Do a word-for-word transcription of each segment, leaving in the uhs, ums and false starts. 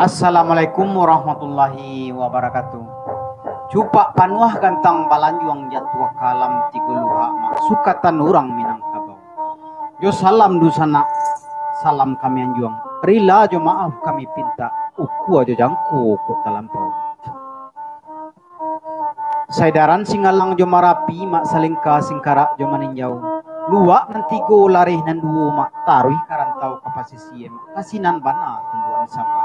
Assalamualaikum warahmatullahi wabarakatuh. Cupak panuah gantang balanjuang jatuah kalam tigo luhak mak sukatan urang Minangkabau. Jo salam dunsanak, salam kami anjuang. Rila jo maaf kami pintak, ukua jo jangko kok talampau. Saidaran Singgalang jo Marapi mak salingka singkarak jo maninjau. Luak nan tigo lareh nan duo mak taruih ka rantau ka pasisia mak. Kasinan bana tumbuhan sambah.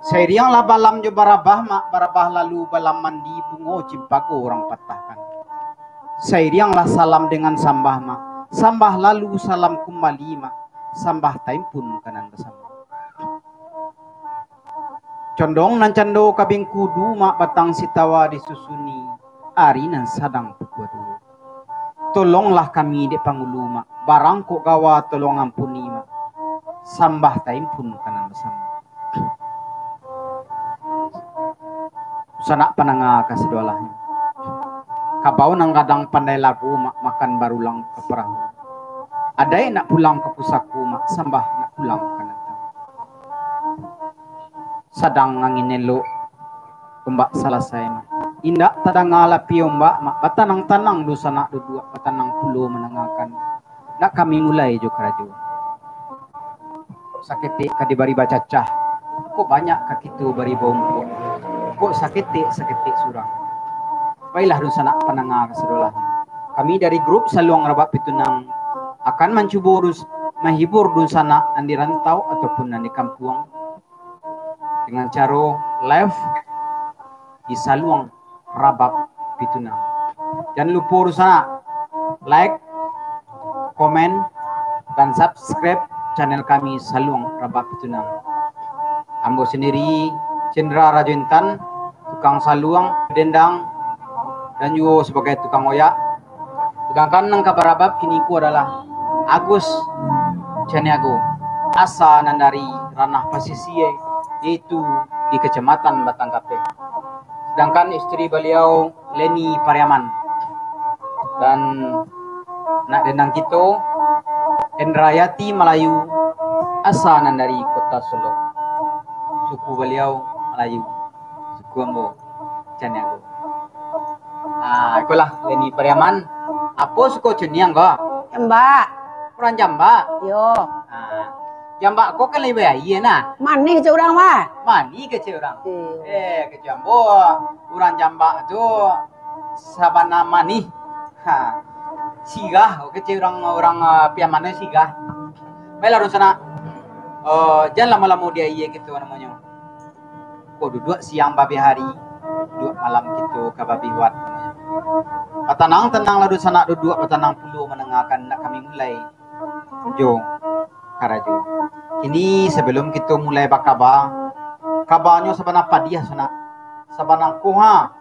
Sairianglah balam jo barabah mak, barabah lalu balam mandi bungo cimpago urang patahkan. Sairianglah salam dengan sambah mak, sambah lalu salam kumbali mak, sambah taimpun kanan basamo. Condong nan cando kabing kudu mak batang sitawa disusuni ari nan sadang pukua duo. Tolonglah kami dek pangulu mak, barang kok gawa tolong ampuni mak, sambah taimpun kanan basamo. Sanak pandanga kasadolahnyo. Kabau nan gadang pandai lagu mak makan barulang ka parahu. Adaik nak pulang ka pusaku mak sambah nak pulang ka nantang. Sadang angin elok, ombak salasai mak. Indak tadanga lapeh ombak mak, batanang-tanang dunsanak duduak, batanang pulo mandangakan. Nak kami mulai jo karajo. Saketek ka dibari bacacah, kok banyak ka kito bari baumpok. Kok saketek-saketek surang. Baiklah dunsanak pandanga kasadolahnyo. Kami dari grup Saluang Rabak Pitunang akan mancubo dus-, mahibur dunsanak nan di rantau ataupun nan di kampuang dengan caro live di Saluang Rabab Pitunang. Jan lupo dunsanak, like, komen, dan subscribe channel kami Saluang Rabab Pitunang. Ambo sandiri, Cendra Rajo Intan, tukang saluang, dendang, dan juo sabagai tukang oyak. Sadangkan nan ka barabab kini ko adalah Agus Caniago, asa nan dari ranah pasisia, yaitu di Kacamatan Batang Kapeh. Sadangkan istri baliau Leni Pariaman. Dan nak dendang kito, Endrayati Malayu, asa nan dari Kota Solok. Suku baliau Malayu, suku ambo Caniago. Ah, ikolah Leni Pariaman. Apo suko Caniang ko? Jambak. Urang Jambak? Yo. Ah, Jambak ko kan lai baaia nah. Manih kecek urang mah. Manih kecek urang. Iyo. Eh, kecek ambo, urang Jambak tu sabana manih. Ha. Sirah, kecek urang, urang, ah, Piaman tu sirah. Baiklah, dunsanak. Eh, jan lamo-lamo di aia kito namonyo. Ko duduak siang babeh hari, duduak malam kito ka babeh wat. Batanang-tanang lah dunsanak duduak, batanang pulo mandangakan, nak kami mulai jo karajo. Kini, sabalum kito mulai bakaba, kabanyo sabana padiah sanak, sabana koha,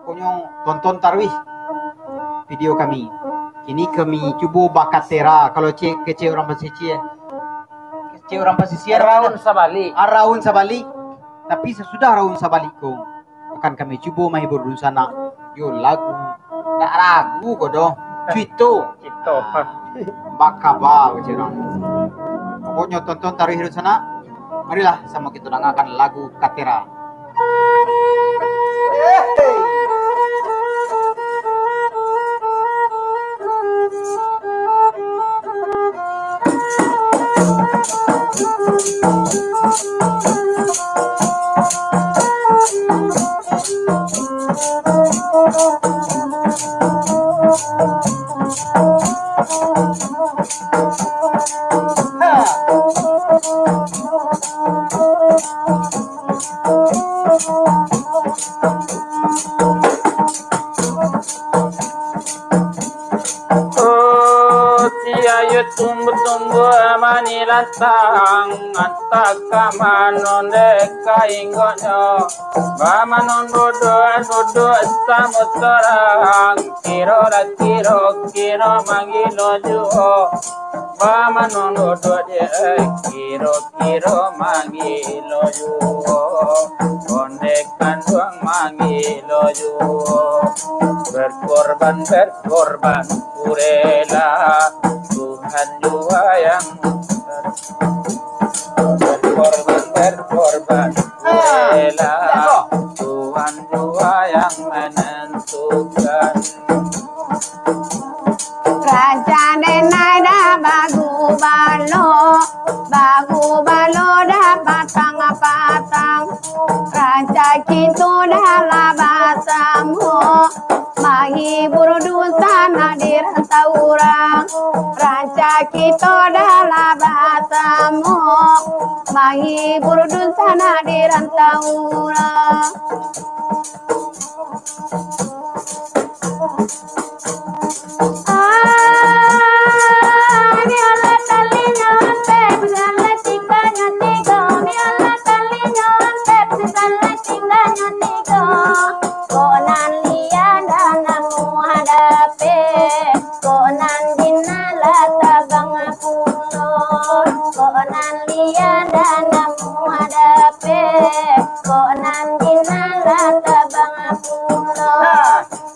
konyo tonton taruih video kami. Kini kami cubo bakatera, kalau cek, kecek urang pasisia, kecek urang pasisia, raun sabalik. Ah, raun sabalik. Tapi sasudah raun sabalik ko, akan kami cubo mahibur dunsanak jo lagu. Tak lagu ko doh, cuito. Cuito. Ah, bakaba kecek urang. Pokoknyo tonton taruih dunsanak. Marilah samo kito dangakan lagu Katera. Oh, si ayu tumbuh-tumbuh manih lantang, antah ka mano dek ka inggonyo. Bamanun duduk-duduk samo sorang, kiro lah kiro-kiro manggilo juo. Bamanun duduk dek kiro-kiro manggilo juo. Ondeh kanduang manggilo juo. Berkorban, berkorban, kurela Tuhan jua yang berkorban. Rancak denai dah bagubalo, bagubalo dah patang-patang. Rancak kito dah lah basamo, mahibur dunsanak di rantau urang. Rancak kito dah lah basamo, mahibur dunsanak di rantau urang. Kok nan lian dah namuah dapek, kok nan jinah lah tabang pulo. Kok nan lian dah namuah dapek, kok nan jinah lah tabang pulo.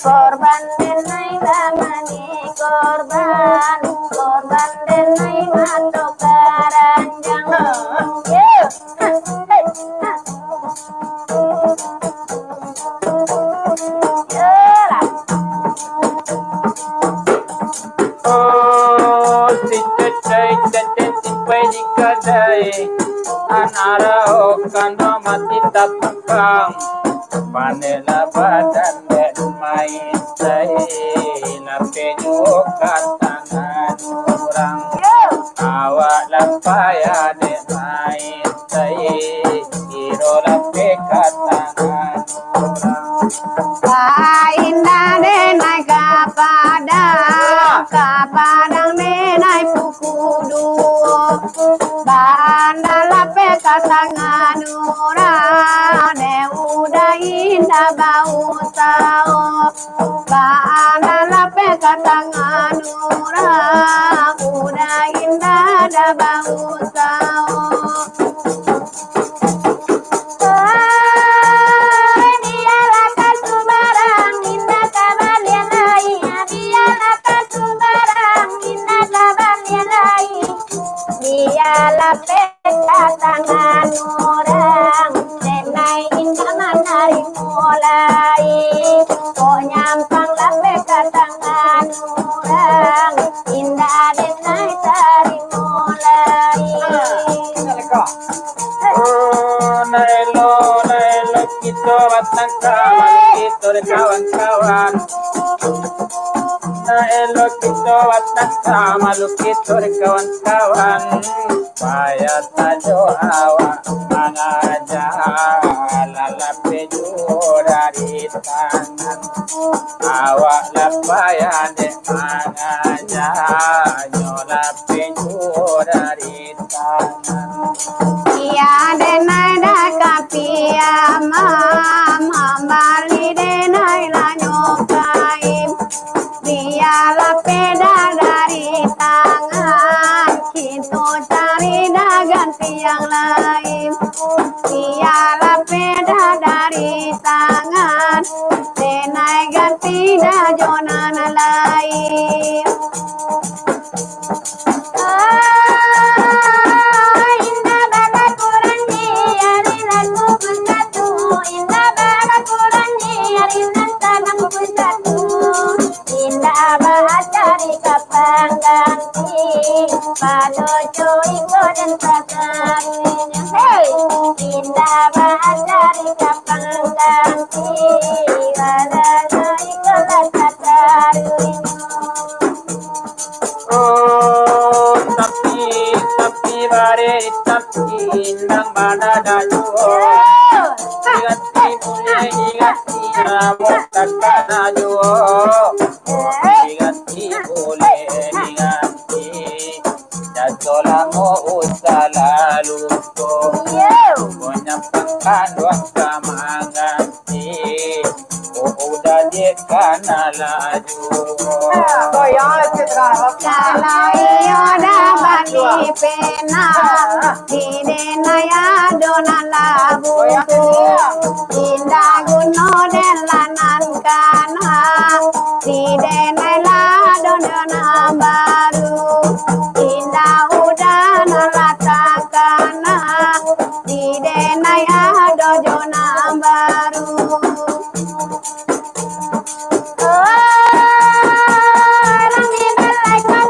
Korban denai lah mani korban, korban denai mato karanjang. Yo. Oh, si cecai cecai simpai di kadai, anak raok kando mati tapangkang, paneklah badan dek main sai, lapeh juo ka tangan urang. Awak lah payah dek main sai, kiro lapeh ka tangan urang. Ba indak denai ka padang, ka padang denai pukul duo. Ba indak lapeh ka tangan urang, dek udah indak bausaho. Ba indak lapeh ka tangan urang, udah indak dah bausaho. Bialah ka sumbarang, indak ka balian lai. Bialah ka sumbarang, indak ka balian lai. Bialah lapeh ka tangan urang, denai indak manarimo lai. Kok nyampang lapeh ka tangan urang, indak denai tarimo lai. Oh, nak elok, nak elok kito batangka, malu kito dek kawan-kawan. Nak elok kito batangka, malu kito dek kawan-kawan. Payah sajo awak mangaja, lah lapeh juo dari tangan. Awak lah payah dek mangaja, nyo lapeh juo dari Iyo denai dah ka piamam, mambali denai lah nyo kain. Bialah lapeh dari tangan, kito cari dah ganti yang lain. Bialah lapeh dari tangan, denai ganti dah jo nan lain. Indak balaku ranji, ari laku pun satu. Indak balaku ranji, ari nan tanang pun satu. Indak bacari kapang ganti, pado jo iko den sataruihnyo. Hei! Indak bacari kapang ganti, pado jo iko den sataruihnyo. Oh, tapi, tapi, bareh, tapi, indak badada juo. Diganti bulek, diganti rambut, takana juo. Oh, diganti bulek, diganti. Jaso lamo usah lalu ko. Iyo. Pokoknyo pangkan doang ka mangganti. Oh, udah dek kana laju. Goyang lah, Citra. Kalau iyo dah bali pena, di denai ado nan lah buku. Indak guno den lah nan kana, di denai lah ado nan baru. Indak udah nan lah takana, di denai ado jo nan baru. Oh, rami balai ka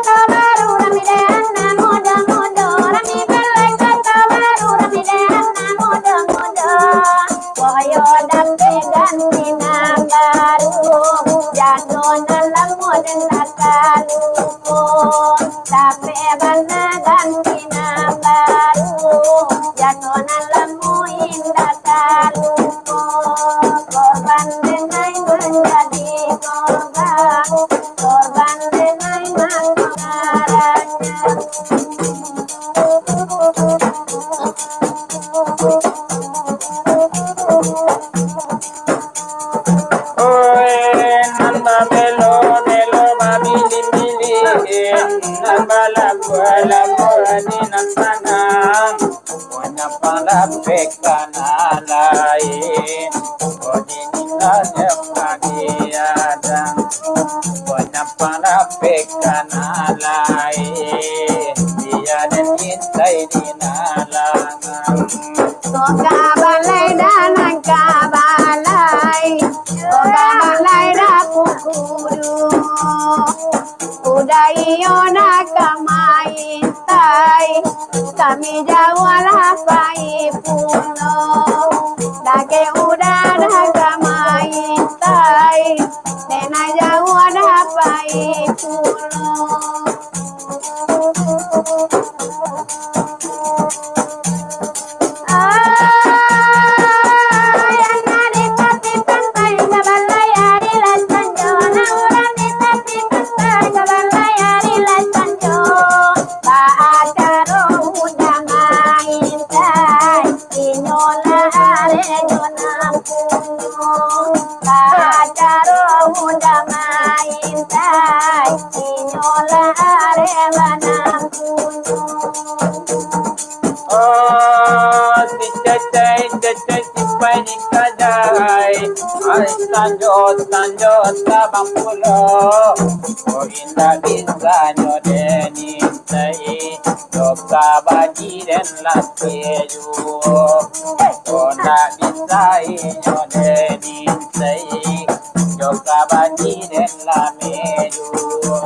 Nan balabuah-labuah di nan sanang, pokoknya pandapek kana lain. Kok di tinggalnya pagi adang, pokoknya pandapek kana lain. Dia dan cintai di nalangan. Kok ka balai dan nan ka balai, kok ka balai dah pukuru. Udah iyo nak ka maintai, kami jauah lah pai pulo. Dake udah nak ka maintai, denai jauah dah pai pulo. Oh, si cacai, cacai, si pai ni kadai. Ai, sanjo, sanjo, tabang pulo. Oh, indak bisanyo deni tai. Doka baji den lapeh juo. Oh, indak bisanyo deni tai. Doka baji den lapeh juo.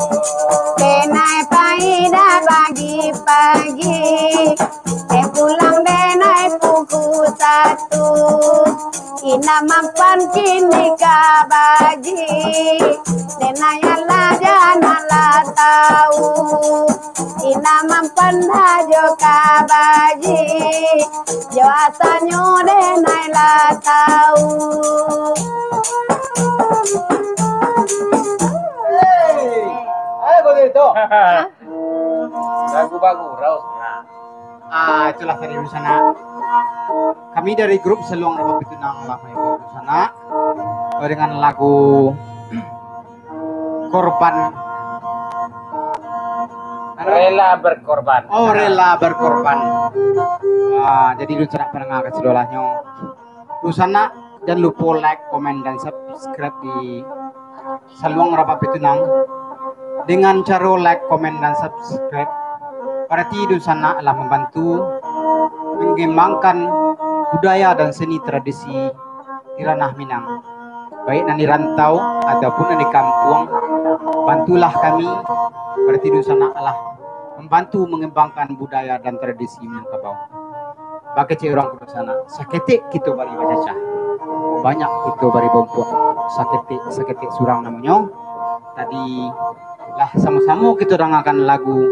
Denai pai dah pagi-pagi. Eh, pulang denai pukul satu. Indak mampan kini ka baji. Denai alah jan alah tau. Indak mampan dah jo ka baji. Jo asanyo denai lah tau. Hei, ayo kau tu. Lagu baru, Raus. Nah. Ah, itulah tadi dunsanak. Kami dari grup Saluang Raba Pitunang lah menghibur dunsanak dengan lagu Korban. Rela berkorban. Oh, rela berkorban. Ah, jadi dunsanak pandanga kasadolahnyo. Dunsanak, jan lupo like, komen, dan subscribe di Saluang Raba Pitunang. Dengan caro like, komen, dan subscribe, barati dunsanak lah mambantu mangembangkan budaya dan seni tradisi di ranah Minang. Baik nan di rantau ataupun nan di kampuang, bantulah kami, barati dunsanak lah mambantu mangembangkan budaya dan tradisi Minangkabau. Bakecek urang ko dunsanak, saketek kito bari bacacah, banyak kito bari bompuak, saketek, saketek surang namonyo. Tadi lah samo-samo kito dangakan lagu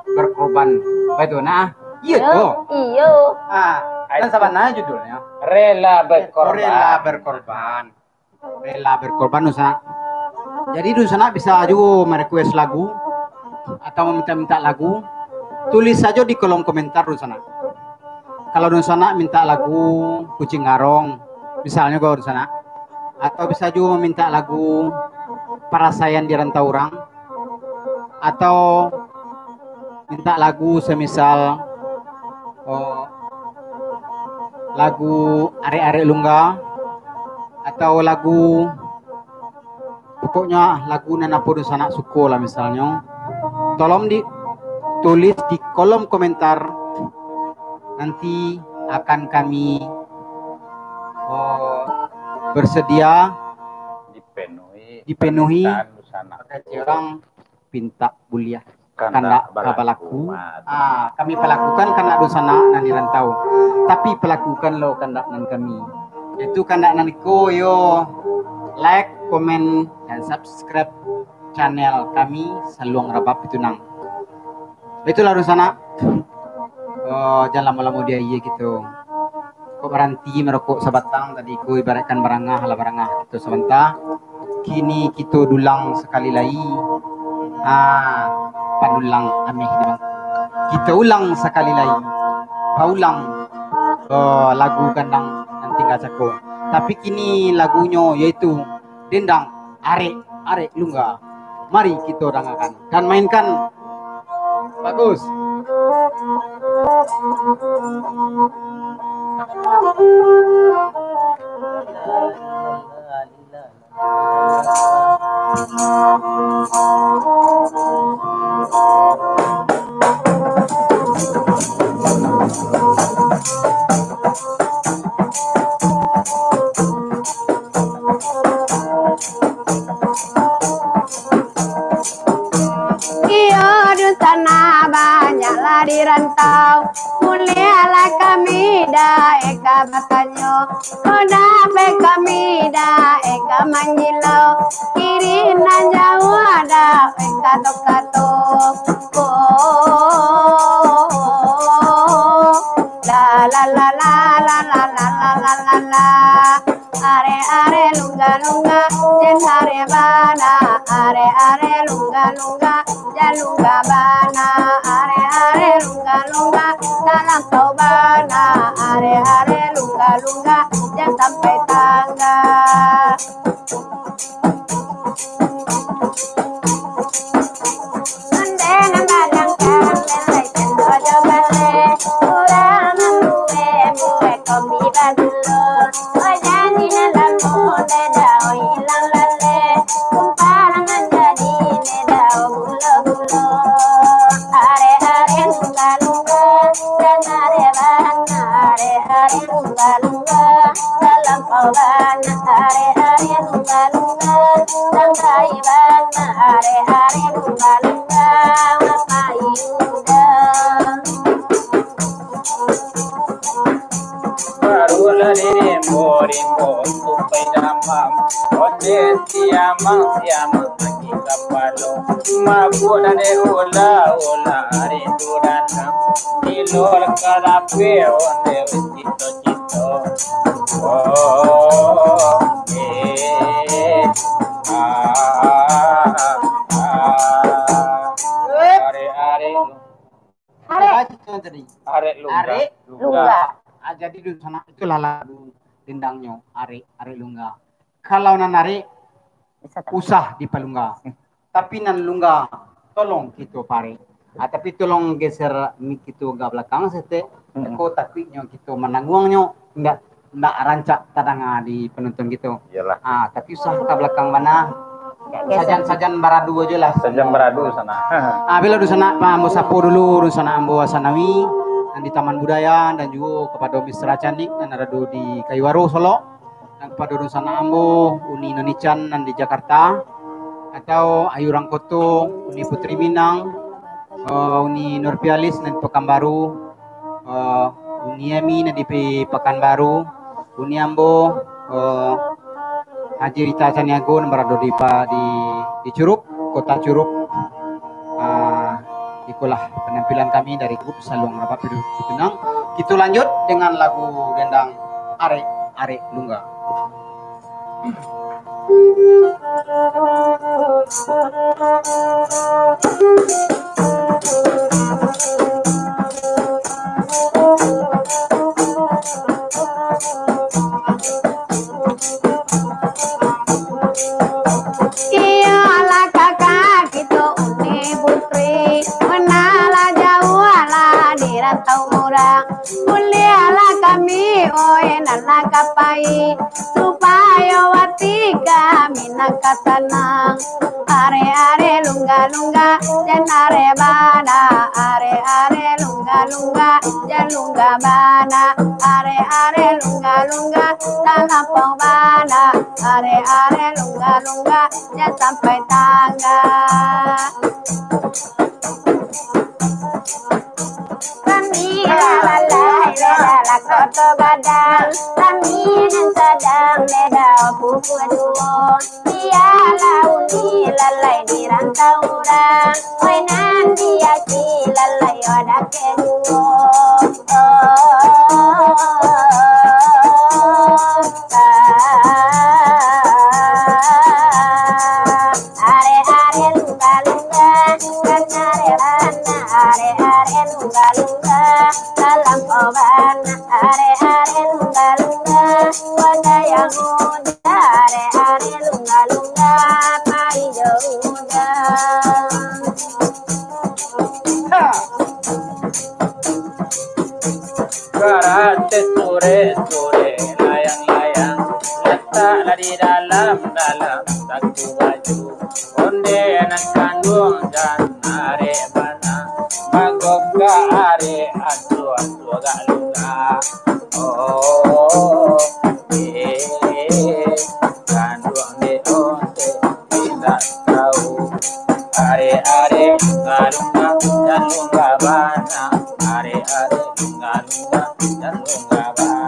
Berkorban. Baitu nah? Iyo to? Iyo. Ah, dan sabana judulnyo Rela Berkorban. Rela Berkorban. Rela berkorban, dunsanak. Jadi, dunsanak bisa juo merequest lagu atau meminta-minta lagu, tulis sajo di kolom komentar, dunsanak. Kalau dunsanak minta lagu Kucing Garong, misalnyo ko, dunsanak, atau bisa juo meminta lagu Parasaian di Rantau Urang, atau minta lagu semisal, oh, lagu Arek-arek Lungga, atau lagu, pokoknyo lagu nan apo dunsanak suko lah misalnyo, tolong di, tulis di kolom komentar, nanti akan kami, oh, bersedia dipenuhi, dipenuhi permintaan dunsanak. Pakai cirang pintak buliah kandak ka balaku. Ah, kami palakukan kandak dunsanak nan di rantau. Tapi palakukan lo kandak nan kami. Yaitu kandak nan iko yo, like, komen, dan subscribe channel kami, Saluang Raba Pitunang. Itulah dunsanak. Oh, jan lamo-lamo di aia kito. Kok baranti marokok sabatang tadi ko, ibaratkan barangah lah barangah kito sabanta. Kini kito dulang sakali lai. Ah, padulang ameh di bangku. Kito ulang sakali lai. Paulang, oh, lagu gandang nan tingga cako. Tapi kini lagunyo yaitu dendang Arek, Arek Lungga. Mari kito dangakan dan mainkan. Bagus. Iyo, dunsanak banyaklah di rantau. Buliahlah kami dek ka batanyo, ko dapek kami dek ka mangilau. Kiri nan jauah dek ka kato-kato. Oh, la, la, la. Arek-arek lungga-lungga, jan arek bana. Arek-arek lungga-lungga, jan lungga bana. Arek-arek lungga-lungga, talampau bana. Arek-arek lungga-lungga, jan sampai tangga. Onde nan badangkang, lelai cando jo baleh, urang nan buek, buek kopi bagulo. Bajanji nan lamo, ndak dao ilang laleh, kumparan nan jadi, ndak dao gulo-gulo. Arek-arek lungga-lungga, jan arek bana, arek-arek lungga-lungga, talampau bana, arek-arek lungga-lungga, jan pai bana, arek-arek lungga-lungga, mapai uda. Barulah dirimbo-rimbo tupai damam, onde siamang-siamang aki kapalo. Mabuk nan diula-ula rindu danam, tibo ka lapeh onde bacito-cito. Oh, eh, ah, ah, ah. Arek-arek. Arek. Arek lungga. Arek lungga. Ah, jadi dunsanak itulah lagu dendangnyo, arek, arek lungga. Kalau nan arek, usah dipalungga. Tapi nan lungga, tolong kito parek. Ah, tapi tolong geser mik kito ka balakang saketek. Mm-mm. Ko takuiknyo kito manangguangnyo, indak, indak rancak tadanga di panonton kito. Iyolah. Ah, tapi usah ka balakang bana. Geser. Sajan-sajan baradu ajo lah. Sajan baradu sanak. Ah, bilo dunsanak, ah, ambo sapo dulu dunsanak ambo Asanawi, nan di Taman Budaya, dan juo kapado Misra Canik nan ado di Kayu Aro, Solok. Dan kapado dunsanak ambo, Uni Nonican nan di Jakarta, atau Ayu Rangkoto, Uni Putri Minang, eh, Uni Nurpialis nan di Pakanbaru, eh, Uni Emi nan di Pi-, Pakanbaru, Uni ambo, eh, Haji Rita Caniago nan barado di pa-, di, di Curup, kota Curup. Ah, ikolah panampilan kami dari grup Saluang Rapat Pitu-, Pitunang. Kito lanjut dengan lagu dendang Arek-arek Lungga. Iyolah kakak kito Uni Putri, manalah jauah lah di rantau urang. Buliahlah kami, oi, nan lah ka pai, supayo ati kami nan ka tanang. Arek-arek lungga-lungga, jan arek bana. Arek-arek lungga-lungga, jan lungga bana. Arek-arek lungga-lungga, talampau bana. Arek-arek lungga-lungga, jan sampai tangga. Kami lah lalai, lah, lah, lah, koto gadang. Kami nan sadang, beda pukua duo. Bialah Uni lalai di rantau urang. Oi, nan di ati lalai, oh, dakek juo. Oh, oh, oh, oh, ah. Arek-arek lungga-lungga, jan arek bana. Arek-arek lungga-lungga, talampau bana. Arek-arek lungga-lungga, wadah yang muda. Arek-arek lungga-lungga, pai jo uda. Surek layang-layang, lataklah di dalam-dalam saku baju. Onde nan kanduang jan arek bana, bagogak arek asuah-asuah agak lungga. Oh, eh, kanduang dek onde indak tahu. Arek-arek lungga-lungga, jan lungga bana. Arek-arek lungga-lungga, jan lungga bana.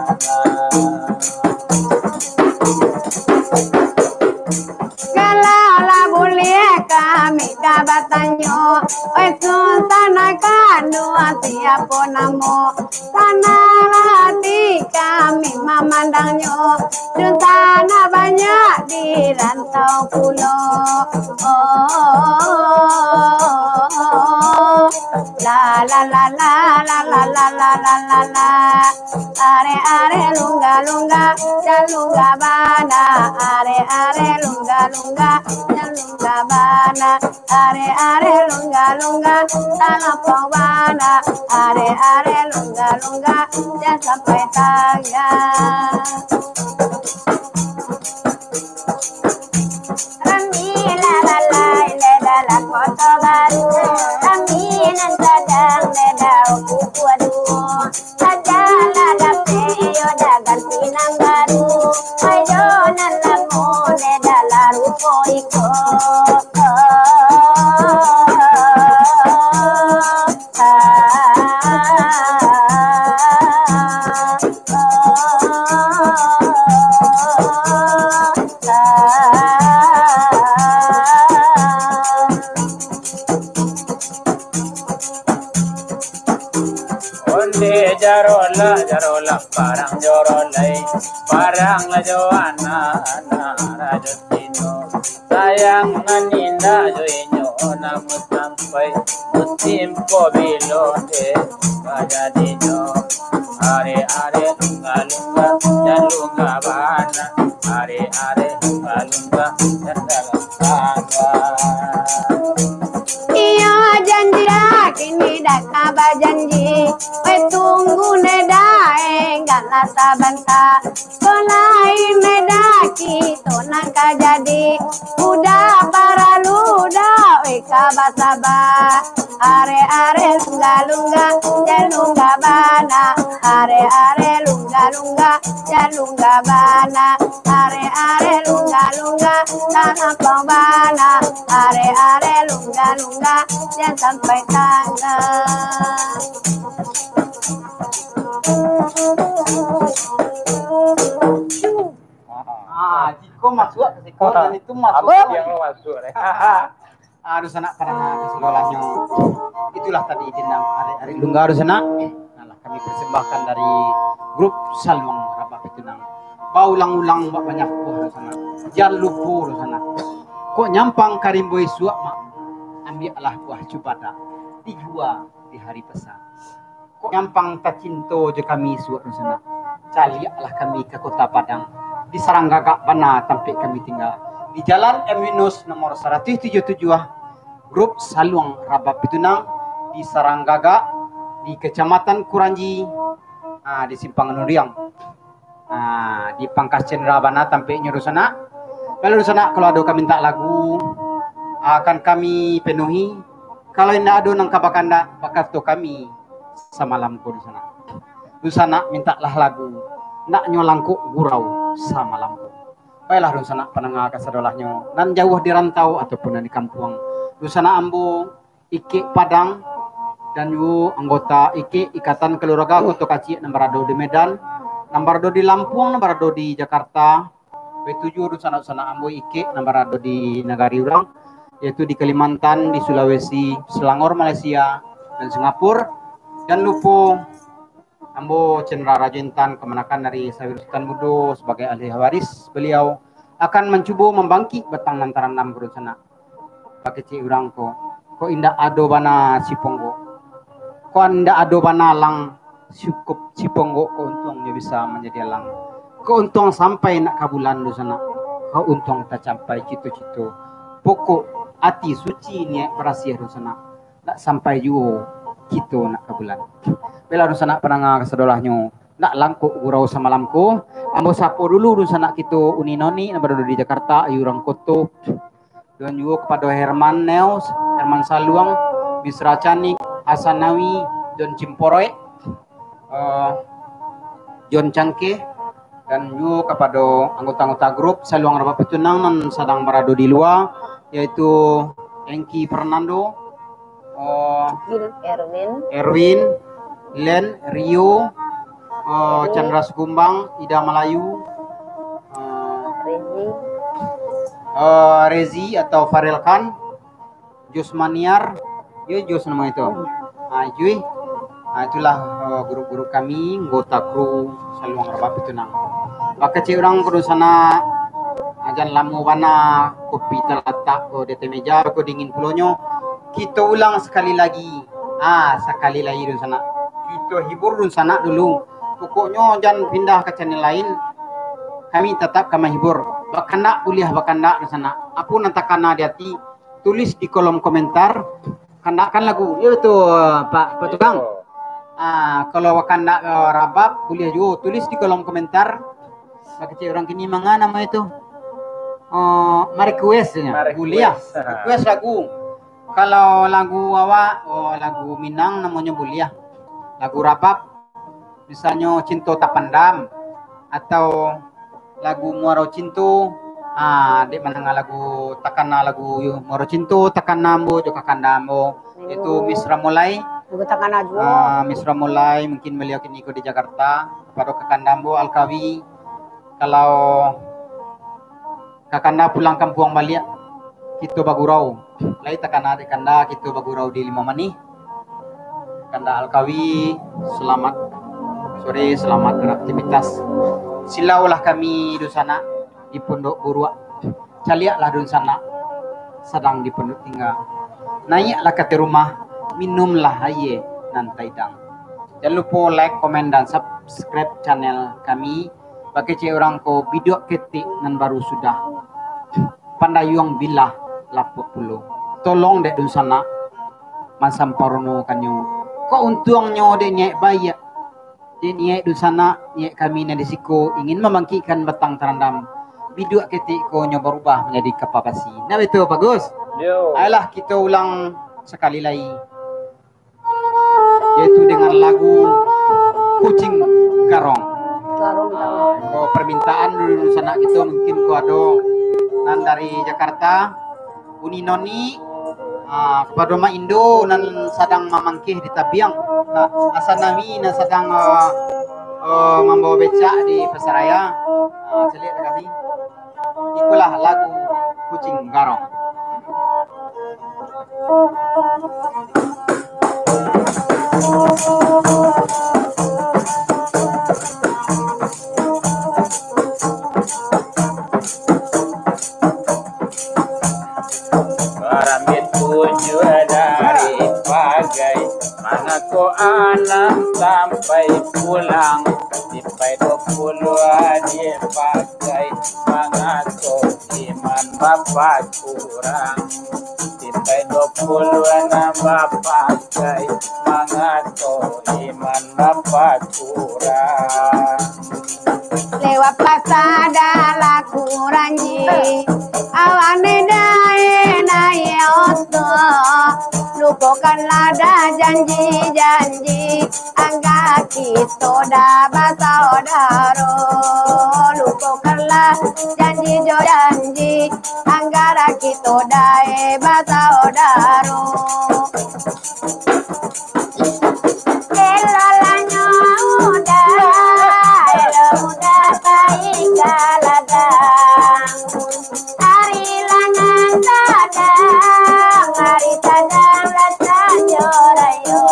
Kalau lah buliah kami ka batanyo, oi Sutan kanduang siapo namo? Sanang hati kami mamandangnyo, Sutan banyak di rantau pulo. Oh, la, la, la. Arek-arek lungga-lungga, jan lungga bana. Arek-arek lungga-lungga, jan lungga bana. Arek-arek lungga-lungga, talampau bana. Arek-arek lungga-lungga, jan sampai tangah. Rami lah balai leh dalam Koto Baru, rami nan sadang leh dau kuku adu. Sajalah dapek iyo dah ganti nan baru, ayo nan lamo leh dalam rupo iko. Onde jarolah, jarolah parang jorolai, parang lah jo anak-anak rajo Cino. Sayang nan indak jo inyo, namun sampai musim ko bilo dek bajadinyo. Arek-arek lungga-lungga, jan lungga bana. Arek-arek lungga-lungga, jan dalam tangga. Iyo janji dah, kini dah ka bajanji. Weh tunggu ne dah, enggaklah sabanta. Ko lain ne dah, kito nan ka jadi. Udah paralu dah, weh ka basaba. Arek-arek lungga-lungga, jan lungga bana. Arek-arek lungga-lungga, jan lungga bana. Arek-arek lungga-lungga, talampau bana. Arek-arek lungga-lungga, jan sampai tangah. Ah, jiko masuak ka siko, dan itu masuak. Abang yang lo masuak, eh. Ah, dunsanak, padanga kasadolahnyo. Itulah tadi dendang arek-arek lungga, dunsanak. Nah, lah kami persembahkan dari grup Saluang Rabab Pitunang. Baulang-ulang bak banyak buah, dunsanak. Jan lupo, dunsanak. Kok nyampang ka rimbo isuak, mak? Ambiaklah buah cubadak. Digua di hari pasa. Kok nyampang tacinto jo kami isuak, dunsanak. Caliaklah kami ka Kota Padang. Di Saranggagak bana tampek kami tingga. Di Jalan M Yunus nomor saratuih tujuah tujuah, grup Saluang Rabab Pitunang, di Saranggagak, di Kecamatan Kuranji, ah, di Simpang Nuriang. Ah, di pangkas cendera bana tampeknyo, dunsanak. Kalau dunsanak, kalau ado ka mintak lagu, akan kami penuhi. Kalau indak ado nan ka bakandak, bakato kami samalam ko, dunsanak. Dunsanak mintaklah lagu, naknyo langkok gurau samalam ko. Baiklah, dunsanak, padanga kasadolahnyo, nan jauah di rantau ataupun nan di kampuang. Dunsanak ambo, Ikek Padang, dan juo anggota Ikek Ikatan Keluarga Koto Kaciak nan barado di Medan, nan barado di Lampuang, nan barado di Jakarta. Baitu juo dunsanak-dunsanak ambo Ikek nan barado di nagari urang, yaitu di Kalimantan, di Sulawesi, Selangor, Malaysia, dan Singapura. Jan lupo, ambo Cendra Rajo Intan, kamanakan dari Sawi Sutan Mudo, sabagai ahli waris baliau, akan mancubo mambangkik batang nan tarandam ko, dunsanak. Bakecek urang ko, kok indak ado bana si ponggok. Kok indak ado bana alang, cukup si ponggok ko untuangnyo bisa manjadi alang. Kok untuang sampai nak ka bulan, dunsanak. Kok untuang tacampai cito-cito. Pokok ati suci niaik barasiah, dunsanak. Nak sampai juo kito nak ka bulan. Baiklah, dunsanak, padanga kasadolahnyo, Ndak langkok gurau samalam ko. Ambo sapo dulu dunsanak kito Uni Noni nan barado di Jakarta, ayu urang koto. Dan juo kapado Herman Neos, Herman Saluang, Misra Canik, Hasan Nawi, John Cimporoek, eh, John Cangkeh, dan juo kapado anggota-anggota grup Saluang Rabab Pitunang nan sadang barado di lua, yaitu Engki Fernando, eh, Erwin. Erwin, Len, Rio, eh, Rezi. Chandra Sikumbang, Ida Malayu, eh, Rezi. Eh, Rezi atau Farel Khan, Jos Maniar, yo Jos namo itu. Hmm. Ah, Jui. Ah, itulah, eh, grup-grup kami, anggota kru Saluang Rabab Pitunang. Bakecek urang ko dunsanak, ah, jan lamo bana kopi talatak ko di ateh meja, ko dingin pulonyo. Kito ulang sakali lagi. Ah, sakali lagi dunsanak. Kito hibur dunsanak dulu. Pokoknyo jan pindah ka channel lain. Kami tatap ka mahibur. Bakandak buliah bakandak dunsanak. Apo nan takana di ati, tulis di kolom komentar. Kandakan lagu. Yo tu, Pak, Pak Tukang. Yo. Ah, kalau bakandak, eh, rabab, buliah juo tulis di kolom komentar. Bakecek urang kini manga namo itu. Oh, ma-request nyo. Ma-request. Buliah. Request lagu. Kalau lagu awak, oh, lagu Minang namonyo buliah. Lagu rabab, misalnyo Cinto Tapandam, atau lagu Muaro Cinto, ah, dek mandanga lagu, takana lagu Muaro Cinto, takana ambo jo kakanda ambo, itu Miss Ramulai. Lagu takana juo. Ah, Miss Ramulai, mungkin baliau kini ko di Jakarta, kapado kakanda ambo Alkawi, kalau kakanda pulang kampuang baliak, kito bagurau. Lai takana dek kanda, kito bagurau di Limau Manih. Kanda Alkawi, selamat sore, selamat beraktivitas. Silaulah kami dunsanak di Pondok Buruak. Caliaklah dunsanak sadang di Pondok Tingga. Naiaklah ka ateh rumah, minumlah aia nan taidang. Jan lupo like, komen, dan subscribe channel kami. Bakecek urang ko biduak ketek nan baru sudah. Pandayuang bilah lapok pulo. Tolong dek dunsanak mansamparonokannyo. Kok untuangnyo dek niaik baiak, dek niaik dunsanak, niaik kami nan di siko ingin mambangkikkan batang tarandam. Biduak ketek ko nyo barubah manjadi kapa basi. Nah, betul, bagus. Yo. Ayolah, kito ulang sakali lai. Yaitu dengan lagu Kucing Garong. Garong, garong. Ah, ko permintaan dulu sanak kito, mungkin ko ado nan dari Jakarta, Uni Noni, ah, kapado Mak Indo nan sadang mamangkih di tabiang, ah, Hasan Nami nan sadang, ah, ah, mambawa becak di pasaraya. Ah, caliak ka kami. Ikolah lagu Kucing Garong. Barambik tujuah dari pagai, mangako anam sampai pulang. Tipai dua puluah dipakai, mangako iman bapak kurang. Tipai dua puluah nan bapakai, mangako iman bapak kurang. Lewat pasa dalam kuranji, awak ne dae naiak oto. Lupokanlah dah janji-janji, angga kito dah basaudaro. Lupokanlah janji jo janji, angga kito dae basaudaro. Elalanyo udah, elo udah pai ka ladang. Ari langan sadang, ari sadang lah sajo rayo.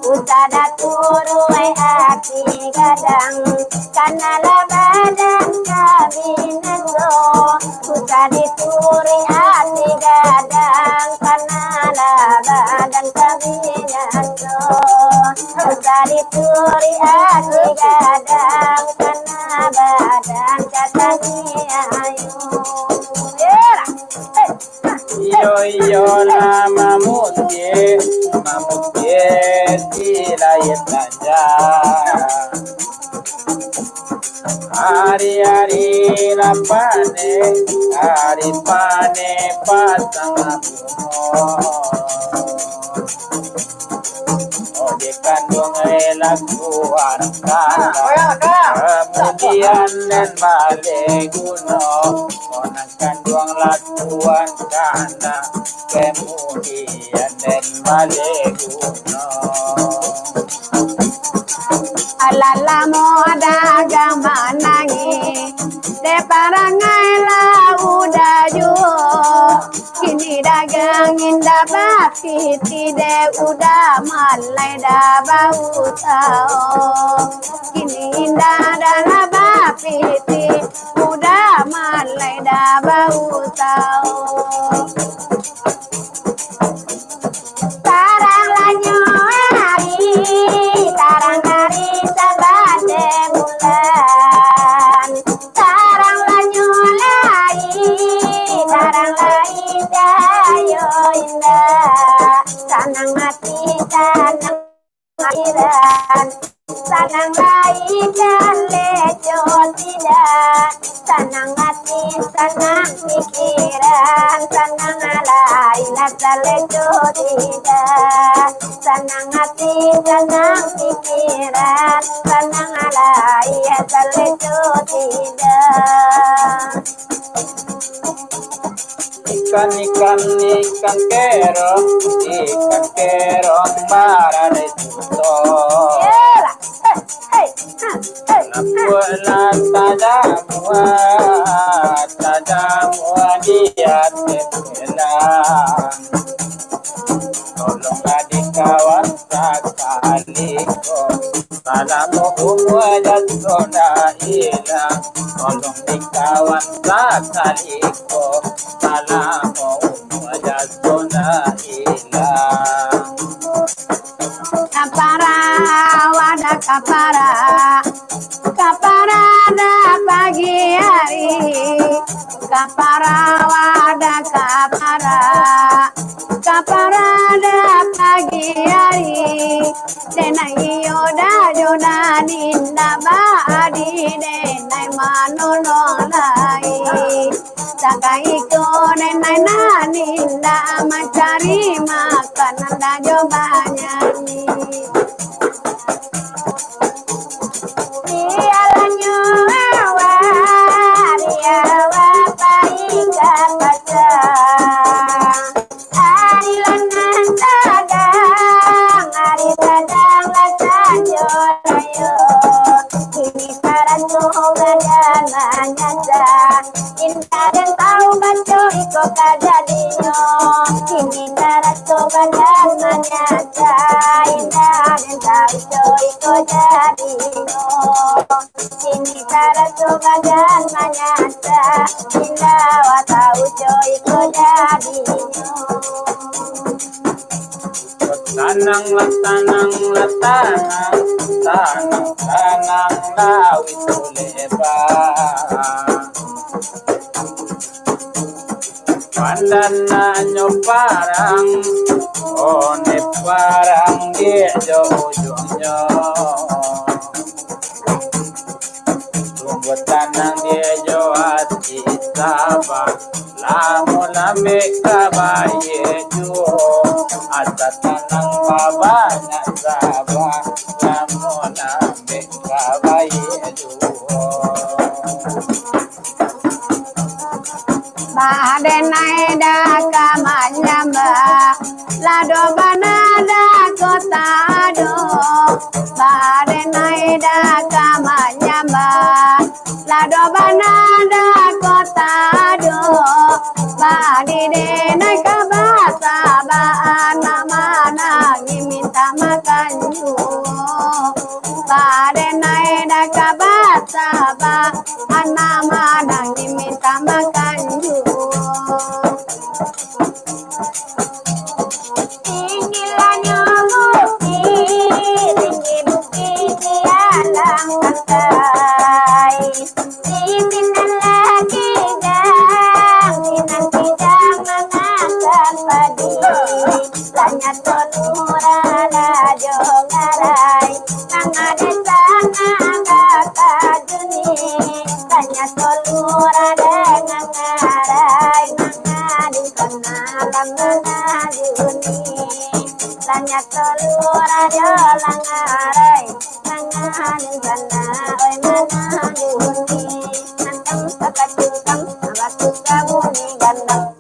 Usah dah turuik ati gadang, kanalah badan ka binaso. Usah dituruik ati gadang, kanalah badan ka binaso. Usah dituruik ati gadang, kana badan ka taniayo. Yelah. Eh. Iyo, iyo, lah mamukia, mamukia di layar saja. Ari-ari lah paneh, ari paneh patang bungo. Ode kanduang lakuan kana, kamudian den baleh guno. Nan kanduang lakuan kana, kamudian den baleh guno. Alah lamo dagang manangih, dek parangai lah udah juo. Kini dagang indak bapitih, dek udah malai dah bausao. Kini indak ado lah bapitih, udah malai dah bausao. Tarang lanyo ari, tarang ari sabateh bulan. Tarang lanyo lai, tarang lai cahayo indah. Sanang ati, sanang pikiran, sanang lai kalejo tidak. Sanang ati, sanang pikiran, sanang lai lah kalejo tidak. Sanang ati, sanang pikiran, sanang lai kalejo tidak. Ikan, ikan, ikan kerong, ikan kerong baradai suto. Yelah. Hei, hei, ha, hei, ha. Lapuak lah tajamua, tajamua di ateh pelang. Tolonglah dek kawan sakali ko, salamo umua jaso ndak ilang. Tolong dek kawan sakali ko, salamo umua jaso ndak ilang. Kapara, wadah kapara, kapara dah pagi hari, kapara wadah kapara, kapara dah pagi hari. Denai iyo dah jo dah ninda baadi, denai manolong lai. Sakai ko denai nan indak mancari makan, nan dah jo banyanyi. Dialanyo awak, di awak pai ka pasar. Ari lah nan sadang, ari sadang lah sanjo rayo. Kini sarato badan manyasa, indak den tau baco iko kajadinyo. Kini sarato badan manyasa, indak den tau baco iko jadinyo. Kini sarato badan manyasa, indak awak tau jo iko jadinyo. Tanang lah, tanang lah, tanang, tanang, tanang lawik tu leba. Pandananyo parang, one parang di jo ujuangnyo. Sungguah tanang di jo ati saba, lamo lambek ka bayie juo. Asa tanang babanyak saba, lamo lambek ka bayie juo. Badenai dah ka manyambah, lah doh bana dah kota doh. Badenai dah ka manyambah, lah doh bana dah kota doh. Badi denai ka basaba, anak manangih minta makan juo. Badenai dah ka basaba, anak manangih minta makan juo. Tinggilanyo bukik, tinggi bukik di alam pantai. Di sinan lah kijang, sinan kijang mamakan padi. Tanyato nurah lah jo ngarai, nan ado sanak bakajuni. Tanyakan lu rajo langarai, manganing bana, oi manganing buni, mantang pakatukan, abatuka bumi gandang.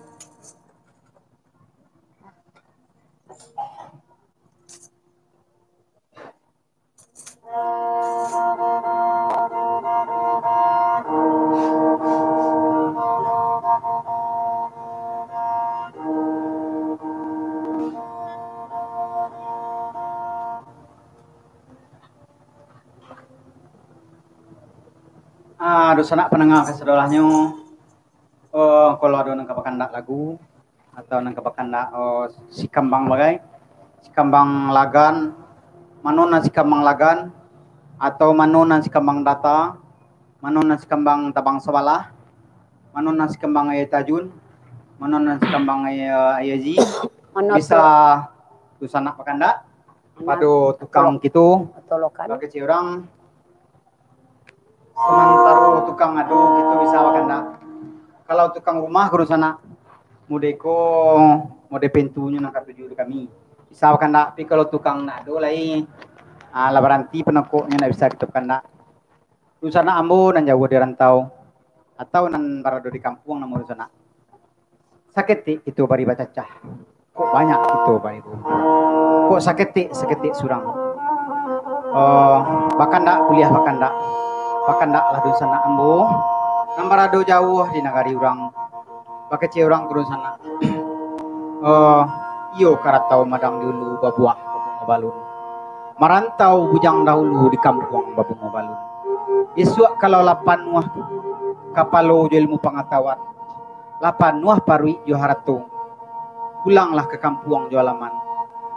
Ah, dunsanak pandanga kasadolahnyo, oh, kalau ado nan ka bakandak lagu, atau nan ka bakandak, oh, sikambang bagai, sikambang lagan, mano nan sikambang lagan, atau mano nan sikambang data, mano nan sikambang tabang sabalah, mano nan sikambang aia tajun, mano nan sikambang aia, aia ji, mano bisa tu, dunsanak bakandak pado tukang kito, atau lokan, bakecek urang. Samantaro tukang ado, kito bisa bakandak. Kalau tukang rumah, ka dunsanak, mode ko, mode pintunyo nan katuju di kami, bisa bakandak. Tapi kalau tukang ndak ado lai, ah, lah baranti panakoknyo, ndak bisa kito bakandak. Dunsanak ambo nan jauah di rantau, atau nan barado di kampuang namo dunsanak. Saketek kito bari bacacah, kok banyak kito bari bakumpua. Kok saketek, saketek surang. Oh, bakandak kuliah bakandak. Bakandaklah dunsanak ambo, nan barado jauah di nagari urang. Bakecek urang ka dunsanak. Oh, iyo karatau madang di ulu, babuah babungo balun. Marantau bujang dahulu, di kampuang babungo balun. Isuak kalau lah panuah kapalo jo ilmu pangatahuan, lah panuah paruik jo harato, pulanglah ka kampuang jo alaman.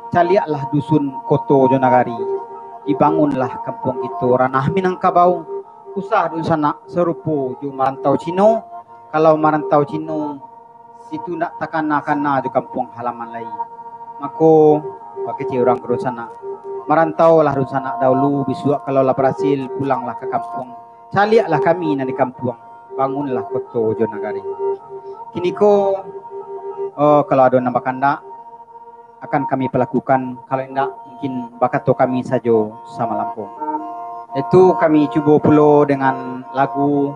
Caliaklah dusun, koto jo nagari, dibangunlah kampuang kito, ranah Minangkabau. Usah dunsanak sarupo jo marantau Cino. Kalau marantau Cino, situ ndak takana-kana jo kampuang halaman lai. Mako, bakecek urang ka dunsanak, marantaulah dunsanak dahulu, bisuak kalau lah barasil, pulanglah ka kampuang. Caliaklah kami nan di kampuang, bangunlah koto jo nagari. Kiniko, oh, kalau ado nan bakandak, akan kami palakukan, kalau indak, mungkin bakato kami sajo samalam ko. Itu kami cubo pulo dengan lagu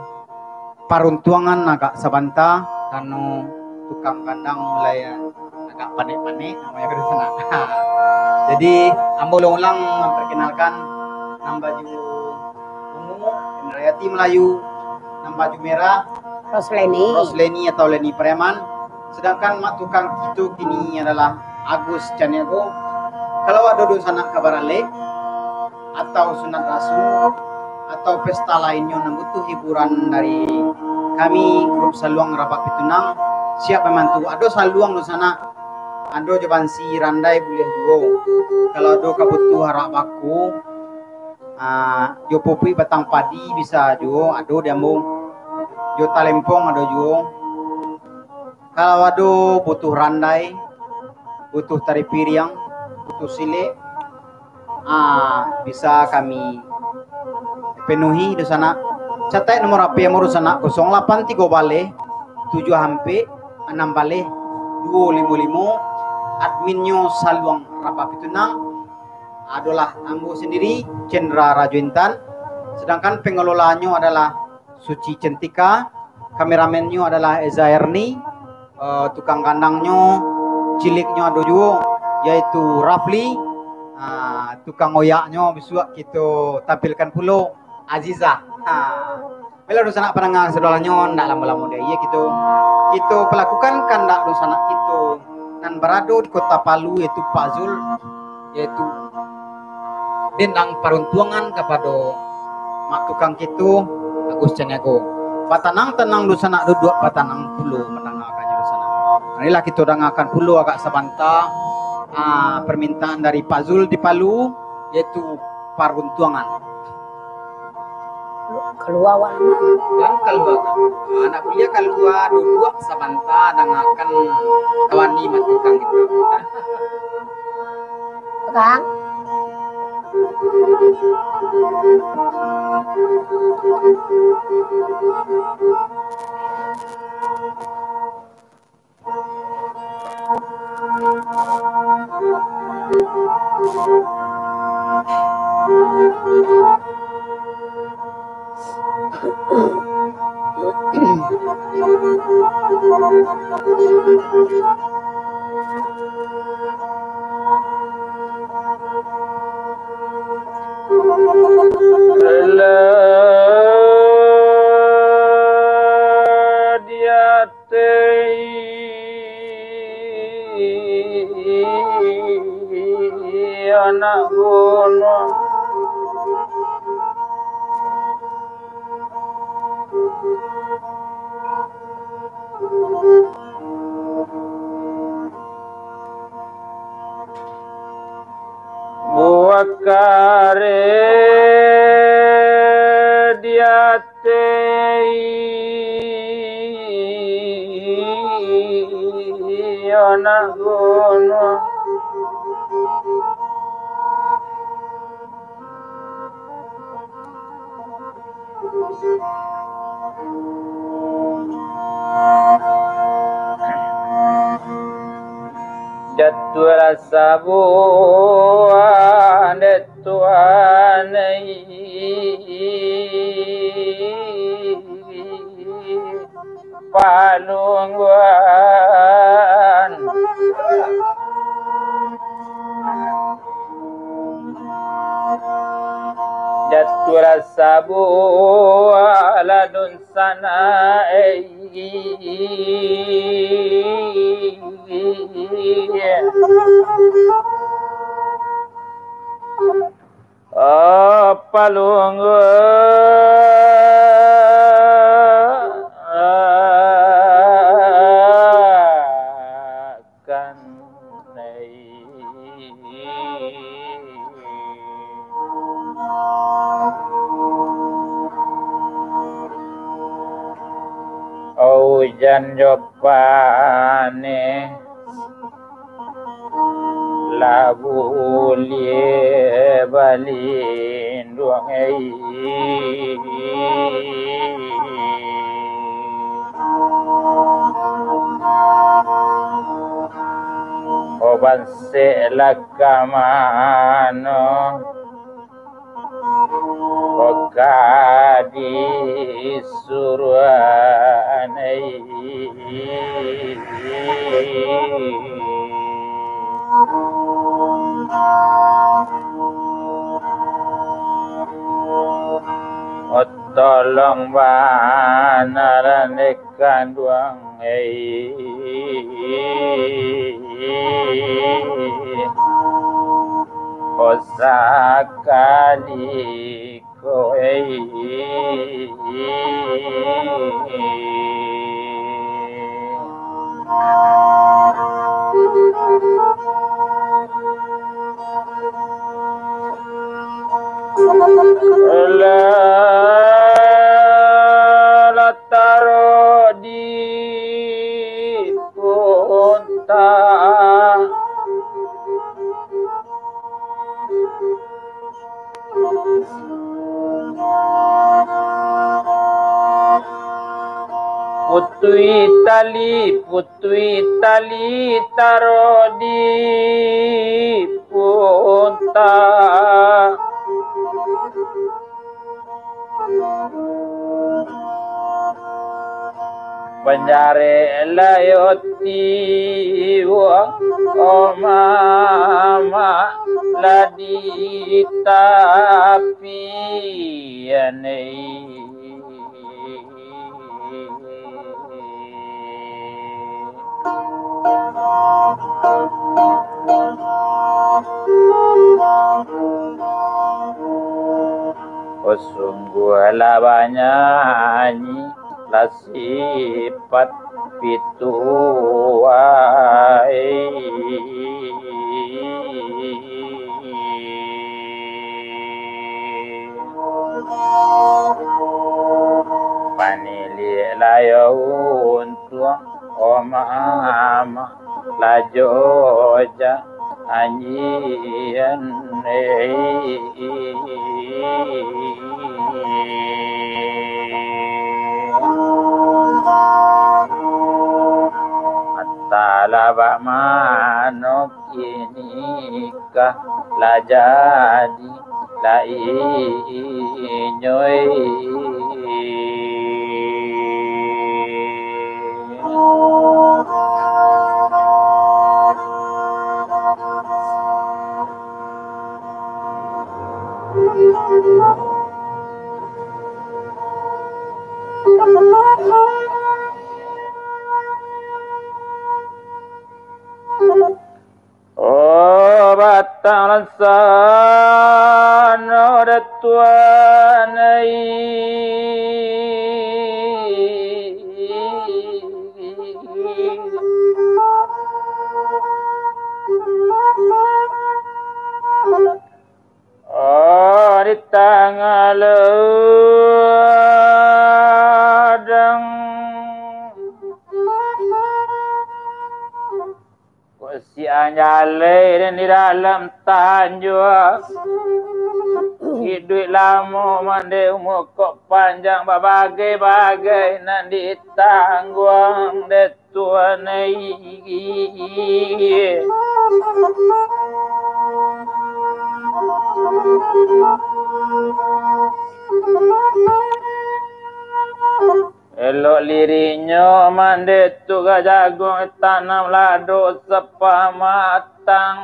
Paruntuangan agak sabanta, karano tukang kandang mulai agak panek-panek, namonyo ka di sinan. Jadi, ambo ulang-ulang mamparkenalkan, nan baju ungu, Indra Yati Melayu, nan baju merah, Rosleni. Rosleni atau Leni Preman. Sedangkan mak tukang kito kini adalah Agus Caniago. Kalau ado dunsanak ka baralek, atau sunat rasul, atau pesta lainnyo nan butuh hiburan dari kami, grup Saluang Rapak Pitunang, siap mambantu. Ado saluang dunsanak, ado jo bansi, randai buliah juo. Kalau ado ka butuh arak baku, ah, jo pupuik batang padi bisa juo, ado di ambo. Jo talempong ado juo. Kalau ado butuh randai, butuh tari piriang, butuh silek, ah, bisa kami penuhi dunsanak. Catat nomor H P ambo dunsanak, kosong lapan tigo baleh, tujuah ampek, anam baleh, duo limo limo. Adminnyo Saluang Rapak Pitunang, adolah ambo sandiri, Cendra Rajo Intan. Sedangkan pengelolanya adalah Suci Cantika, kameramennyo adalah Eza Erni, eh, tukang kandangnyo, ciliknyo ado juo, yaitu Rafli, ah, tukang oyaknyo bisuak kito tampilkan pulo, Azizah. Ha. Baiklah, dunsanak pandanga sadolahnyo, ndak lamo-lamo doh, iyo kito, kito palakukan kandak dunsanak kito nan barado di Kota Palu, yaitu Pak Zul, yaitu dendang paruntuangan kapado mak tukang kito, Agus Caniago. Batanang-tanang dunsanak, duduak batanang pulo mandangakan dunsanak. Marilah kito dangakan pulo agak sabanta, ah, permintaan dari Pak Zul di Palu, yaitu paruntuangan. Kalua awak. Jan kalua. Anak buliah kalua, duduak sabanta, dangakan wani mak tukang kito. Kang. Lah di ateh anak gunung. Buah kareh di ateh anak gunung. Jatuahlah sabuah dek Tuhan, palungguan. Jatuahlah sabuah ladun sana, eh. Oh, palungguan. Kan ai. Ujan jo paneh lah buliah balin. Duang ai. Oh, bansek lah ka mano, oh, ka di suruan ai. Oh, tolong bana dek kanduang, eh. Oh, sakali ko, eh. Lah, lah taro di unta. Putuih tali, putuih tali, taro di unta. Panjarek layo tibo, oh mama, lah di tapian ai. Oh, sungguahlah banyanyi lah sipat pituah ai. Paniliak layo untuang, oh mama, lajo ja anjian, eh. Antahlah bak mano kini Lah jadi, lah inyo. Oh, batang lansana datuan ai. Oh, di tangah ladang. Kok siang jalai den di dalam tanjuang. Iduik lamo mandeh, umua kok panjang, babagai-bagai nan ditangguang deh tuan ai. Elok lirinyo mandeh tu ka jaguang, tanam lado sapamatang.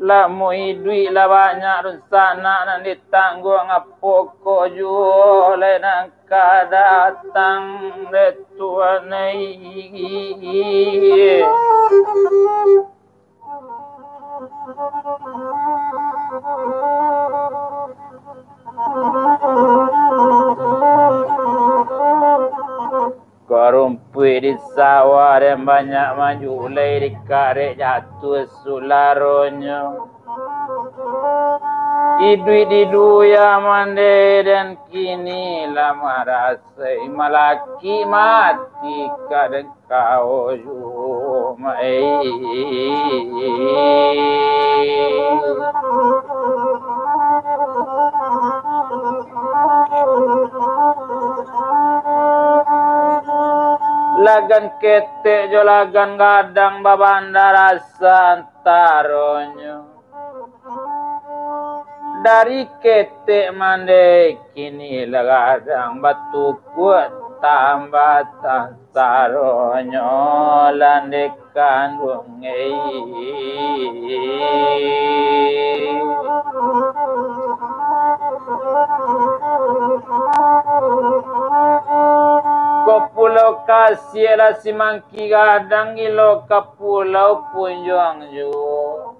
Lamo iduik lah banyak dunsanak nan ditangguang, apo ko juo lai nan ka datang deh tuan ai. Kok rumpuik di sawah den banyak manjulai, dikarek jatuah sularonyo. Iduik di dunia mandeh den kini lah marasai, malaki mati ka den kawo juo mai. Lagan ketek jo lagan gadang babanda rasa antaronyo. Dari ketek mandeh kini lah gadang, batukuak tambatan saronyo lah den kanduang ai. Kok pulau Kasiak lah simangki gadang, gilo ka pulau Punjuang juo.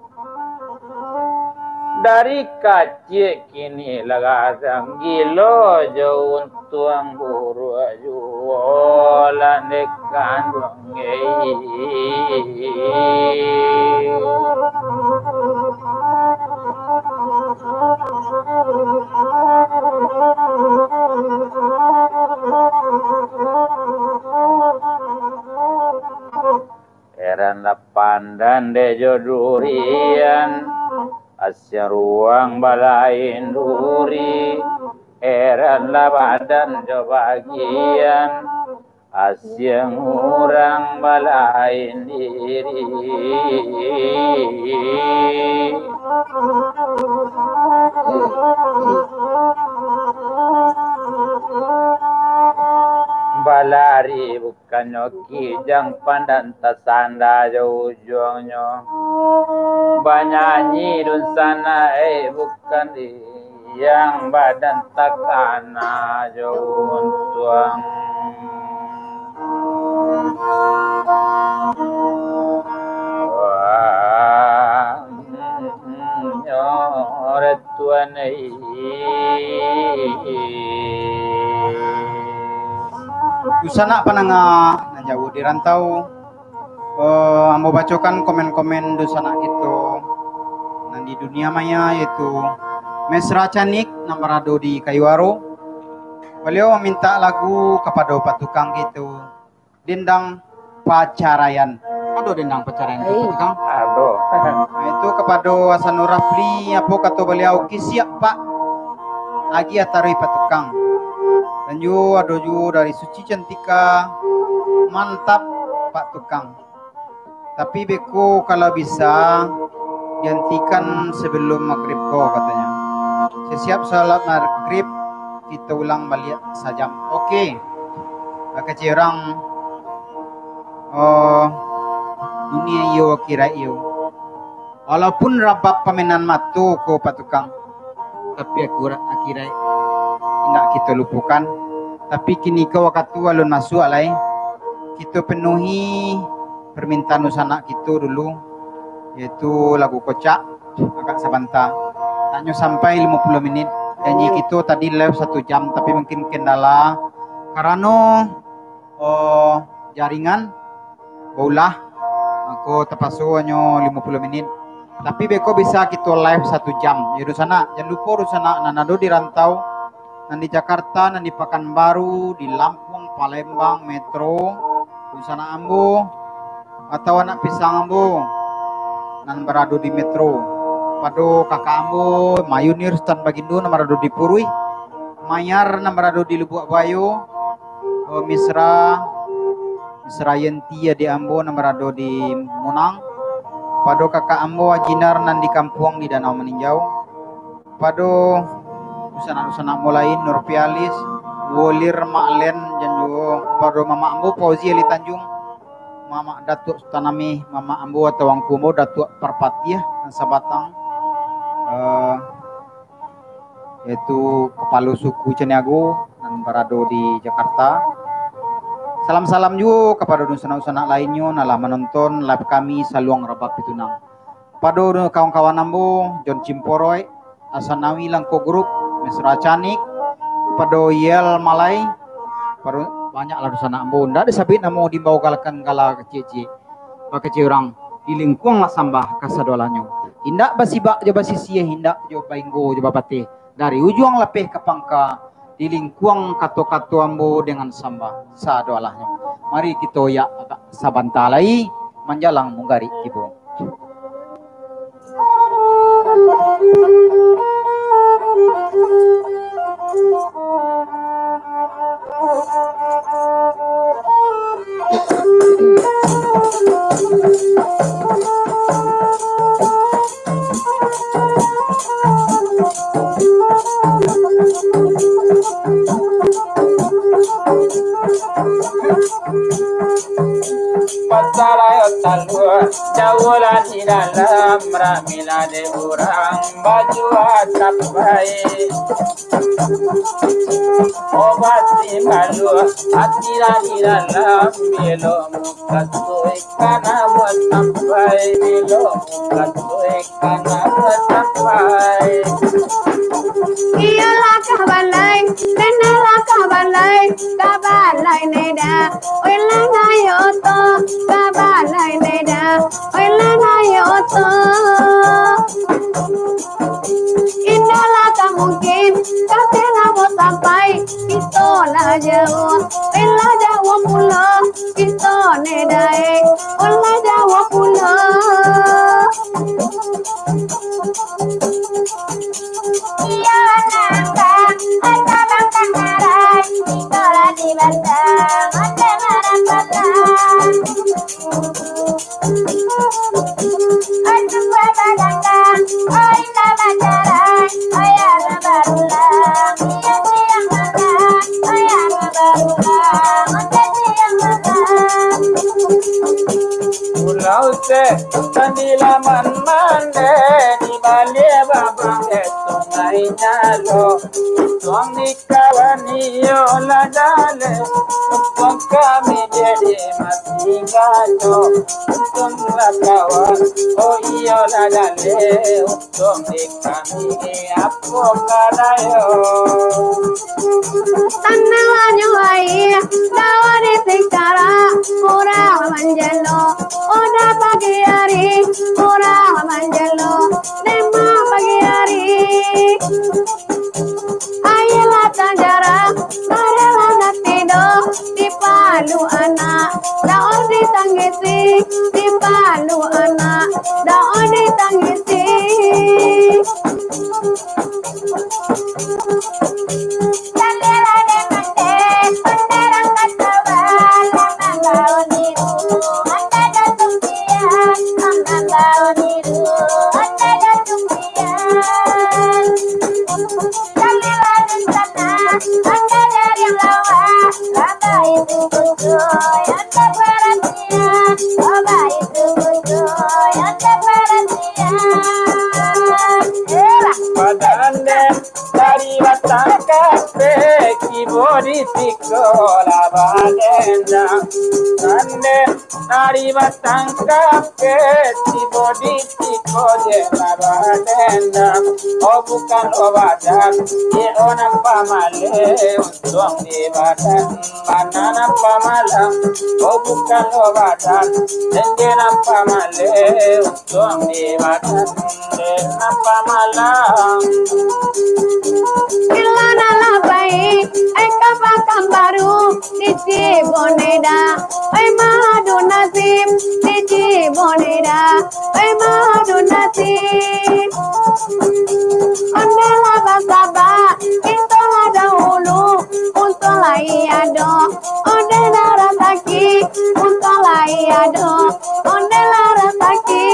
Dari kaciak kini lah gadang, gilo jo untuang buruak juo lah den kanduang ai. Heran lah pandan dek jo durian, asiang ruang balain duri. Heran lah badan jo bagian, asiang urang balain diri. Balari bu- Kannyo kijang pandan tasanda jo ujuangnyo. Banyanyi dunsanak, eh, bukan diang, badan takana jo untuang. Wah, nyo. Tuan ai. Dunsanak pandanga nan jauah di rantau, eh, ambo bacokan komen-komen dunsanak kito nan di dunia maya, yaitu Mesra Canik nan barado di Kayu Aro. Baliau mamintak lagu kapado Pak Tukang kito. Dendang Pacaraian. Ado dendang pacaraian tu, Ai. Pak Tukang? Ado. Nah, itu kapado Hasanul Rafli, apo kato baliau, "Oke, siap, Pak." Agiah taruih, Pak Tukang. Dan juo ado juo dari Suci Cantika, "Mantap, Pak Tukang." Tapi beko kalau bisa, Dihentikan sebelum magrib ko, katonyo. Sasiap salat magrib, kito ulang baliak sajam. Oke. Bakecek urang, oh, dunia iyo, akhirat iyo. Walaupun rabab pamainan mato ko, Pak Tukang, tapi akhirat, akhirat indak kito lupokan. Tapi kiniko wakatu alun masuak lai, kito penuhi permintaan dunsanak kito dulu, yaitu lagu kocak, agak sabanta. Hanyo sampai limo puluah minit. Janji kito tadi live satu jam, tapi mungkin kendala karano, oh, jaringan baulah, mako tapaso hanyo limo puluah minit. Tapi beko bisa kito live satu jam. Yo, dunsanak, jan lupo dunsanak nan ado di rantau, nan di Jakarta, nan di Pakanbaru, di Lampung, Palembang, Metro, dunsanak ambo, atau anak pisang ambo nan barado di Metro, pado kakak ambo Mayunir Sutan Bagindo nan barado di Puruih, Mayar nan barado di Lubuak Bayo, eh, Misra, Misra Yenti adiak ambo nan barado di Munang, pado kakak ambo Ajinar nan di kampuang di Danau Maninjau, pado dunsanak-dunsanak ambo lain, Nurpialis, Wolir, Mak Len, jan juo pado mamak ambo Fauzi Ali Tanjung, mamak Datuak Sutan Ameh, mamak ambo atau angku ambo Datuak Parpatiah nan sabatang, eh, yaitu kapalo suku Caniago nan barado di Jakarta. Salam-salam juo kapado dunsanak-dunsanak lainnyo nan lah manonton live kami Saluang Rabab Pitunang. Pado kawan-kawan ambo, John Cimporoy, Asanawi Langko Group, Mesra Canik, pado Yel Malai, pado banyaklah dunsanak ambo. Ndak disabuik namo, diimbau galakan gala kecil-kecil. Bakecek urang, di lingkuang lah sambah kasadoalahnyo. Indak basibak jo basisiah, indak jo bainggo jo bapateh. Dari ujuang lapeh ka pangka, di lingkuang kato-kato ambo dengan sambah sadoalahnyo. Mari kito oyak agak sabanta lai, manjalang mugarik tibo. Pasal ayo talua, jauahlah di dalam, ramilah dek urang bajua tapai. Obati malu, atilah di dalam, bilo mukasuik kana buat sampai, bilo mukasuik kana buat sampai. Iyolah ka balai, kanalah ka balai, ka balai neda, welah nayo to, ka balai neda, welah nayo to. Indak lah ka mungkin, ka tena mo sampai, kito lah jauah, tena jauah pulo, kito ne daek, pun lah jauah pulo. Iyo, nangka, ata bangkang marai, kito lah di batang, ate marang batang. Pulau se, tandilaman mande, di balie babang, eh, sungai nyalo. Tuang di kawan iyo lah dale, untuang kami jadi mati gajo. Untuang lah kawan, oh iyo lah dale, untuang di kami apo kadayo. Tanah lanyu aia, dawa di singkara, urang manjalo. Oda pagi ari, urang manjalo, dema pagi ari. Aia lah tanjara, bareh lah nak tido, dipalu anak, daun ditangisi, dipalu anak, daun ditangisi. Tangkapek tibo di tiko lah badendang. Tandem dari batangkapek tibo di tiko je lah badendang. Oh bukan lo badan, ye oh nampak maleh untuang di badan. Bana nampak malang, oh bukan lo badan, dengke nampak maleh untuang di badan. Kenapa malam? Bila nak labai, ai ka Pakanbaru, di Ciboneda, ai madu nasib, di Ciboneda, ai madu nasib. Ondeh lah basaba, kito lah dahulu, untuang lai ado. Ondeh lah rasaki, untuang lai ado. Ondeh lah rasaki.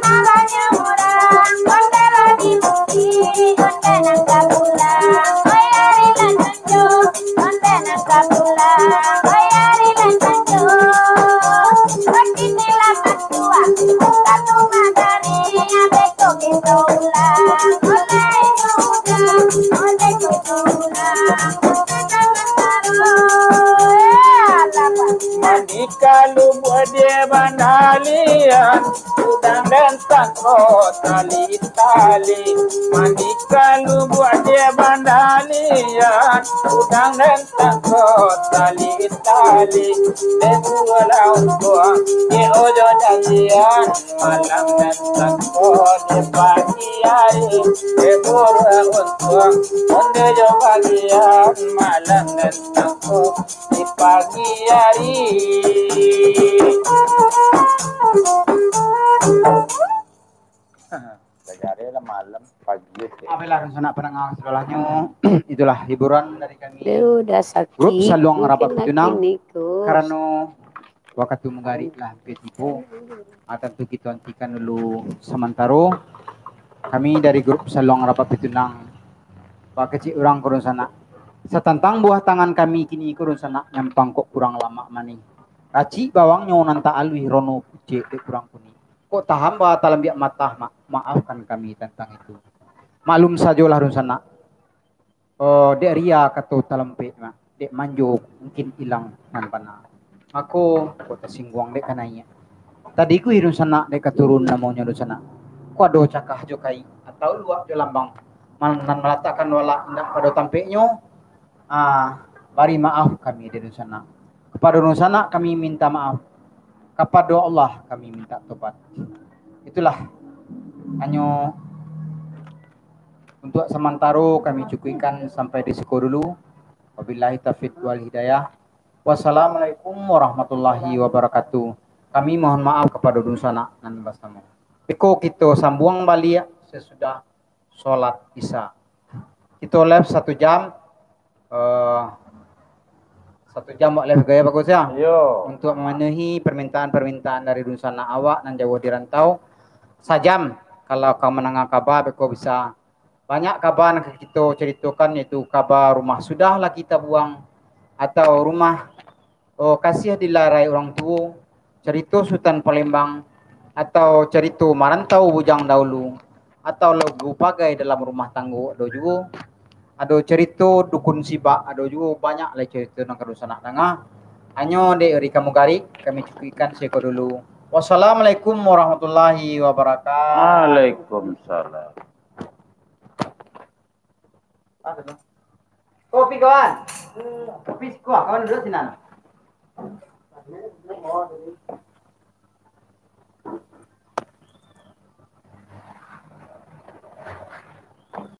Anaknyo urang, ondeh lah di bukik, ondeh nan ka pulang, oi ari lah nunjuk, ondeh nan ka pulang, oi ari lah nunjuk. Kini lah matuah, bukan rumah dari, abeko kito ulang, ondeh nyo urang, ondeh nyo urang, ondeh nan ka pulang, eh, alamak. Mandi ka lubuak di Bandalian, udang den tangko tali-tali. Mandi ka lubuak di Bandalian, udang den tangko tali-tali. Dek buruak untuang, di ojo janjian, malam den tangko di pagi ari. Dek buruak untuang, onde jo bagian, malam den tangko di pagi ari. Kajari lah malam, pagi, oke. Apalah, dunsanak pandanga sadolahnyo, itulah hiburan dari kami. Dia udah sakit, grup Saluang Rapat Pitunang. Karano wakatu magarik lah hampir tibo. Ah, tantu kito antikan dulu samantaro. Kami dari grup Saluang Rapat Pitunang, bakecek urang ko dunsanak. Satantang buah tangan kami kini ko dunsanak, nyampang kok kurang lamak manih. Racik bawangnyo nan tak aluih rono pucek dek kurang kunik. Kok tahan ba talambiak matah, ma-, maafkan kami tantang itu. Maklum sajolah dunsanak. Oh, dek ria kato talampek, mak, dek manjo mungkin ilang nan bana. Mako, kok tasingguang dek ka naiak. Tadi ku dunsanak dek ka turun namonyo dunsanak. Kok ado cakah jo kaik, atau luak jo lambang, man-, nan malatakkan walak indak pado tampeknyo, ah, bari maaf kami dek dunsanak. Kapado dunsanak kami minta maaf. Kapado Allah kami minta tobat. Itulah, hanyo Untuk samantaro kami cukuikan sampai di siko dulu. Wabillahi taufiq wal hidayah. Wassalamualaikum warahmatullahi wabarakatuh. Kami mohon maaf kapado dunsanak nan basamo. Iko kito sambuang baliak sasudah solat Isya. Kito live satu jam, eh, satu jam awak live gaya bagus ya. Iyo. Untuk memenuhi permintaan-permintaan dari dunsanak awak nan jauah di rantau. Sajam, kalau ka mandanga kaba, beko bisa banyak kaba nan ka kito caritokan, yaitu kaba rumah sudah lah kita buang, atau rumah, oh, kasiah dilarai urang tuo, carito Sutan Palembang, atau carito marantau bujang dahulu, atau lagu pagai dalam rumah tanggo ado juo. Ado carito dukun sibak ado juo, banyak lai carito nan ka dunsanak danga. Hanyo dek ri ka mugarik, kami cukuikan siko dulu. Wassalamualaikum warahmatullahi wabarakatuh. Waalaikumsalam. Kopi kawan. Kopi siko, kawan duduak sinan.